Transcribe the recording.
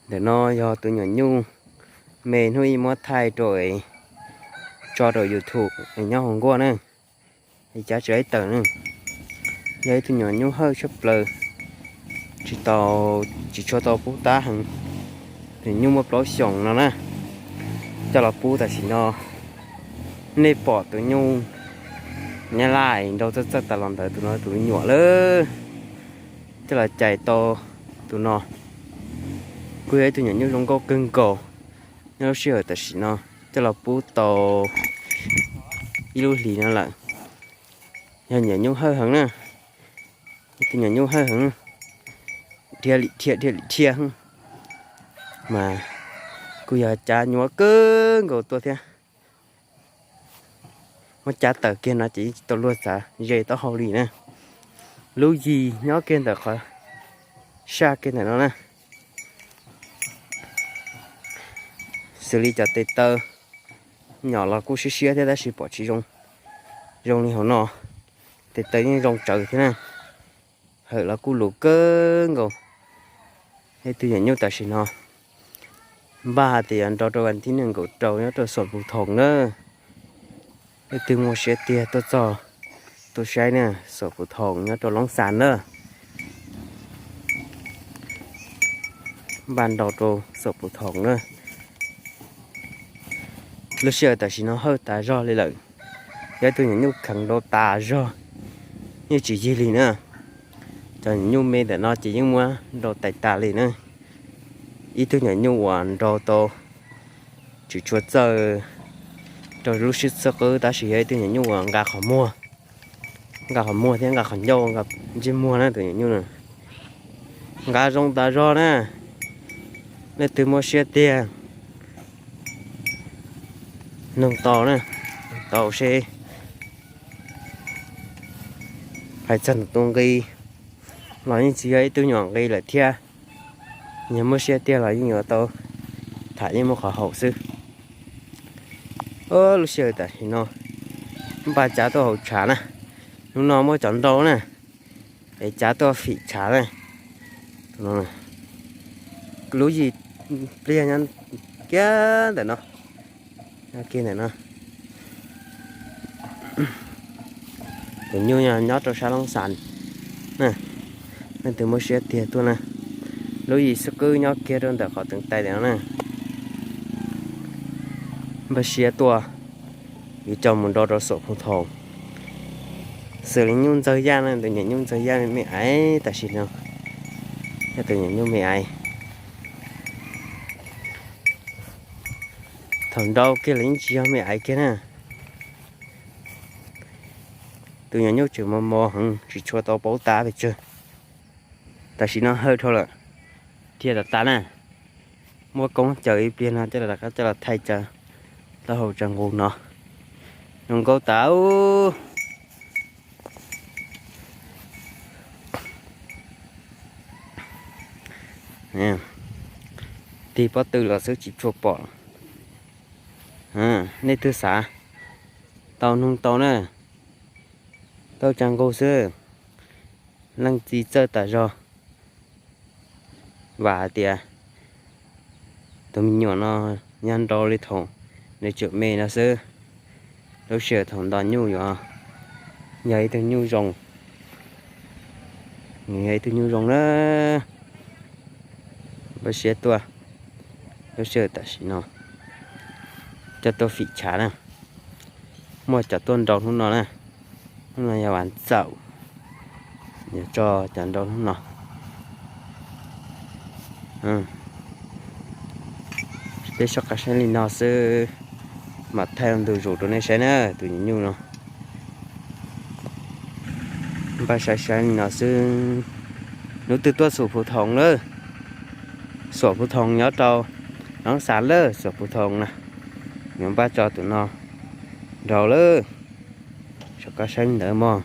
Ntawm no yog tus nyuam nyuj me hnub ib muab thaij rau tso rau YouTube nyob hauv nkuaj na, es cav tsis tawm na. Yog ib tug nyuam nyuj hawj tshaj plaws, tsis tau, tsis tshua tau pub tab heev. Tus nyuj muaj plaub xyoos no na, coj los pub tam sim no. Nej pom tus nyuj nyab laj nrau txawj txawj tas los ntawd, tus no tus me nyuam lawm. Coj los cais tau tus no, kuj yog ib tug nyuam nyuj zoo nkauj kawg nkaus. Nyob lub sij hawm tam sim no coj los pub tau ib lub hlis no lawm. Yog nyuam nyuj hawj heev na, ib tug nyuam nyuj hawj heev, dhia lim dhia dhia lim dhia, mas kuj yog cav nyuaj kawg nkaus tuaj thiab. Muab cav tawm kiag no ces yeej tsis tau luag txav ze taub hau li na. Lub yis nyob kiag ntawm qhov saj kiag ntawm no na. Xws li cov tes taw nyom los kuj siab siab thiab tab sis pom tsis zoo, zoo li hauv no. Tes taw yeej zoo tsawv thiab na, hawm los kuj lus kawg nkaus. Ib tug nyuam nyuj tam sim no npaj hais tias yuav nrau rau vas thib nees nkaum rau nyob rau Xuam Pus Thoos na. Leej twg muaj siab tiag tuaj txog, tuaj saib na, Xuam Pus Thoos nyob rau Loob Xas na. Npaj nrau rau Xuam Pus Thoos na. Lub sij hawm tam sim no hawj tas zog li lawm, yog ib tug nyuam nyuj kheev nrau tas zog, yeej tsis yig li na. Cov nyuam nyuj me ntawm no ces yeej muab nrau tais tas li na. Ib tug nyuam nyuj uas nrau tau tsis tshua txawj rau lub sij xub qwb tab sis yog ib tug nyuam nyuj uas nqa qhov muag, nqa qhov muag thiab nqa qhov ncauj, nqa ntsej muag na tus nyuam nyuj na. Nqa zoo tas zog na. Leej twg muaj siab tiag, noog tau na, tau seb. Hais txog tus nqi los yeej tsis yog ib tug nyuam nqi lawm thiab. Yog muaj siab tiag los yeej yuav tau tham yeej muaj qhov haum xwb. Lub sij hawm tam sim no npaj cav tuaj hauv tshav na. Hnub no muab cov nrau na, es cav tuaj fim tshav na. Lub yis pliag nyob kiag ntawm no, nyob kiag ntawm no. Tus nyuj nyob rau sab Loob Xas na. Leej twg muaj siab tiag tuaj na. Lub yis xub qwb nyob kiag rau ntawm qhov teev tais ntawm no na. Npaj siab tuaj, yuav coj mus nrau rau Xuam Phu Thoos. Xws li nyuj ntxawg yaj na, tus nyuam nyuj ntxawg yaj me me aiv tam sim no, yog tus nyuam nyuj me aiv. Thaum nrau kiag los yeej tsis yog me aiv kiag na. Tus nyuam nyuj tseem mos mos heev tsis tshua tau paub tab pes tsawg. Tam sim no hawj dhau lawm, dhia tas tas na. Muab koob caws ib pliag no coj los rov qab coj los thaij cov taub hau tsa nqus no. Zoo nkauj tas. Tig pob tw los xwb tsis tshua pom. Nej twg xav tau noog tau na, taub hau tsa nqus xwb, leej txiv txawj tas zog. Vam hais tias tus me nyuam no yog nrau li thaum nws tseem me no xwb, lub sij hawm thaum nto nyuj yuav yog ib tug nyuj zoo, nws yog ib tug nyuj zoo na. Npaj siab tuaj, lub sij hawm tam sim no coj tuaj fim tshav na. Muaj cov tuaj nrau hnub no na, hnub no yog vas txaum, yuav tso cov nrau hnub no. Peb soj qab saib li no xwb, mam thaij ntu zus rau nej saib na, tus nyuam nyuj no. Npaj saib saib li no xwb. Hnub twg tuaj Xuam Phu Thoos lawm, Xuam Phu Thoos nyob rau Loob Xas lawm, Xuam Phu Thoos na, yuav npaj tso tus no nrau lawm. Soj qab saib li ntawd mog.